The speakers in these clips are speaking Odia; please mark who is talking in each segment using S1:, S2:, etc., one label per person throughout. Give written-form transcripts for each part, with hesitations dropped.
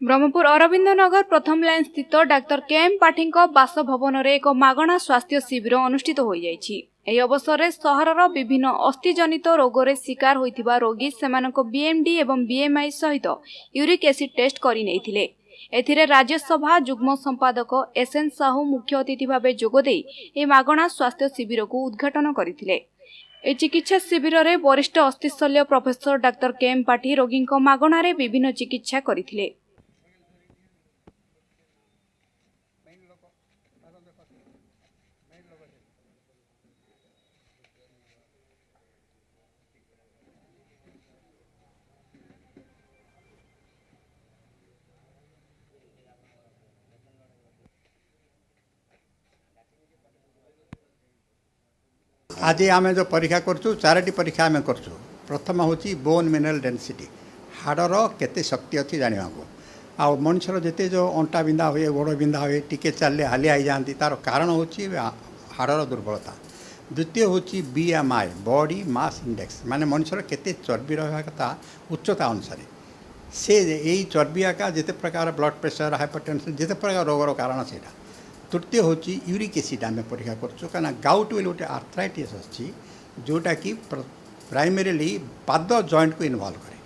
S1: ବ୍ରହ୍ମପୁର ଅରବିନ୍ଦ ନଗର ପ୍ରଥମ ଲାଇନ୍ ସ୍ଥିତ ଡାକ୍ତର କେ ଏମ୍ ପାଠୀଙ୍କ ବାସଭବନରେ ଏକ ମାଗଣା ସ୍ୱାସ୍ଥ୍ୟ ଶିବିର ଅନୁଷ୍ଠିତ ହୋଇଯାଇଛି। ଏହି ଅବସରରେ ସହରର ବିଭିନ୍ନ ଅସ୍ଥିଜନିତ ରୋଗରେ ଶିକାର ହୋଇଥିବା ରୋଗୀ ସେମାନଙ୍କ ବିଏମ୍ଡି ଏବଂ ବିଏମ୍ଆଇ ସହିତ ୟୁରିକ୍ ଏସିଡ୍ ଟେଷ୍ଟ କରିନେଇଥିଲେ। ଏଥିରେ ରାଜ୍ୟସଭା ଯୁଗ୍ମ ସମ୍ପାଦକ ଏସ୍ ଏନ୍ ସାହୁ ମୁଖ୍ୟ ଅତିଥି ଭାବେ ଯୋଗଦେଇ ଏହି ମାଗଣା ସ୍ୱାସ୍ଥ୍ୟ ଶିବିରକୁ ଉଦ୍ଘାଟନ କରିଥିଲେ। ଏହି ଚିକିତ୍ସା ଶିବିରରେ ବରିଷ୍ଠ ଅସ୍ଥିଶଲ୍ୟ ପ୍ରଫେସର ଡାକ୍ତର କେ ଏମ୍ ପାଠୀ ରୋଗୀଙ୍କ ମାଗଣାରେ ବିଭିନ୍ନ ଚିକିତ୍ସା କରିଥିଲେ।
S2: ଆଜି ଆମେ ଯେଉଁ ପରୀକ୍ଷା କରୁଛୁ, ଚାରୋଟି ପରୀକ୍ଷା ଆମେ କରୁଛୁ। ପ୍ରଥମ ହେଉଛି ବୋନ୍ ମିନେରାଲ୍ ଡେନ୍ସିଟି, ହାଡ଼ର କେତେ ଶକ୍ତି ଅଛି ଜାଣିବାକୁ। ଆଉ ମଣିଷର ଯେତେ ଯେଉଁ ଅଣ୍ଟା ବିନ୍ଧା ହୁଏ, ଗୋଡ଼ ବିନ୍ଧା ହୁଏ, ଟିକେ ଚାଲିଲେ ହାଲିଆ ହେଇଯାଆନ୍ତି, ତା'ର କାରଣ ହେଉଛି ହାଡ଼ର ଦୁର୍ବଳତା। ଦ୍ୱିତୀୟ ହେଉଛି ବିଏମ୍ଆଇ, ବଡି ମାସ୍ ଇଣ୍ଡେକ୍ସ, ମାନେ ମଣିଷର କେତେ ଚର୍ବି ରହିବା କଥା ଉଚ୍ଚତା ଅନୁସାରେ। ସେ ଏଇ ଚର୍ବି ଏକା ଯେତେ ପ୍ରକାର ବ୍ଲଡ଼ ପ୍ରେସର, ହାଇପର ଟେନସନ୍, ଯେତେ ପ୍ରକାର ରୋଗର କାରଣ ସେଇଟା। ତୃତୀୟ ହେଉଛି ୟୁରିକ୍ ଏସିଡ୍ ଆମେ ପରୀକ୍ଷା କରୁଛୁ, କାହିଁକିନା ଗାଉଟ୍ ବୋଲି ଗୋଟେ ଆର୍ଥ୍ରାଇଟିସ୍ ଅଛି, ଯେଉଁଟାକି ପ୍ରାଇମେରିଲି ପାଦ ଜଏଣ୍ଟକୁ ଇନଭଲ୍ଭ କରେ।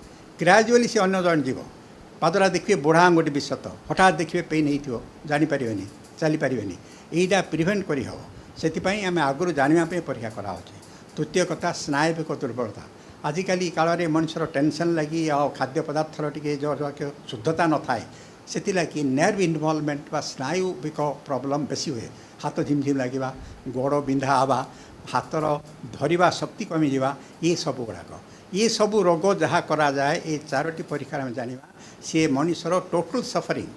S2: ଗ୍ରାଜୁଆଲି ସେ ଅନ୍ୟ ଜଏଣ୍ଟ ଯିବ। ପାଦଟା ଦେଖିବେ ବୁଢ଼ା ଆଙ୍ଗୁଠି ବିଶତ, ହଠାତ୍ ଦେଖିବେ ପେନ୍ ହେଇଥିବ, ଜାଣିପାରିବେନି, ଚାଲିପାରିବେନି। ଏଇଟା ପ୍ରିଭେଣ୍ଟ କରିହେବ, ସେଥିପାଇଁ ଆମେ ଆଗରୁ ଜାଣିବା ପାଇଁ ପରୀକ୍ଷା କରାହେଉଛି। ତୃତୀୟ କଥା ସ୍ନାୟବିକ ଦୁର୍ବଳତା। ଆଜିକାଲି କାଳରେ ମଣିଷର ଟେନସନ୍ ଲାଗି ଆଉ ଖାଦ୍ୟ ପଦାର୍ଥର ଟିକେ ଶୁଦ୍ଧତା ନଥାଏ, ସେଥିଲାଗି ନର୍ଭ ଇନଭଲଭମେଣ୍ଟ ବା ସ୍ନାୟୁବିକ ପ୍ରୋବ୍ଲେମ୍ ବେଶୀ ହୁଏ। ହାତ ଝିମଝିମ ଲାଗିବା, ଗୋଡ଼ ବିନ୍ଧା ହେବା, ହାତର ଧରିବା ଶକ୍ତି କମିଯିବା, ଏସବୁ ଗୁଡ଼ାକ, ଏସବୁ ରୋଗ ଯାହା କରାଯାଏ ଏ ଚାରୋଟି ପରୀକ୍ଷାରେ ଆମେ ଜାଣିବା। ସିଏ ମଣିଷର ଟୋଟାଲ୍ ସଫରିଂ,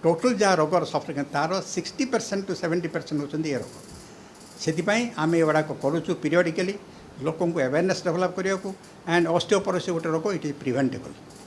S2: ଟୋଟାଲ୍ ଯାହା ରୋଗର ସଫରିଂ, ତା'ର 60% ଟୁ 70% ହେଉଛନ୍ତି ଏ ରୋଗ। ସେଥିପାଇଁ ଆମେ ଏଗୁଡ଼ାକ କରୁଛୁ ପିରିୟଡ଼ିକାଲି, ଲୋକଙ୍କୁ ଆୱେରନେସ୍ ଡେଭଲପ୍ କରିବାକୁ। ଆଣ୍ଡ ଅଷ୍ଟିଓପୋରୋସିସ୍ ଗୋଟେ ରୋଗ, it is ପ୍ରିଭେଣ୍ଟେବଲ୍।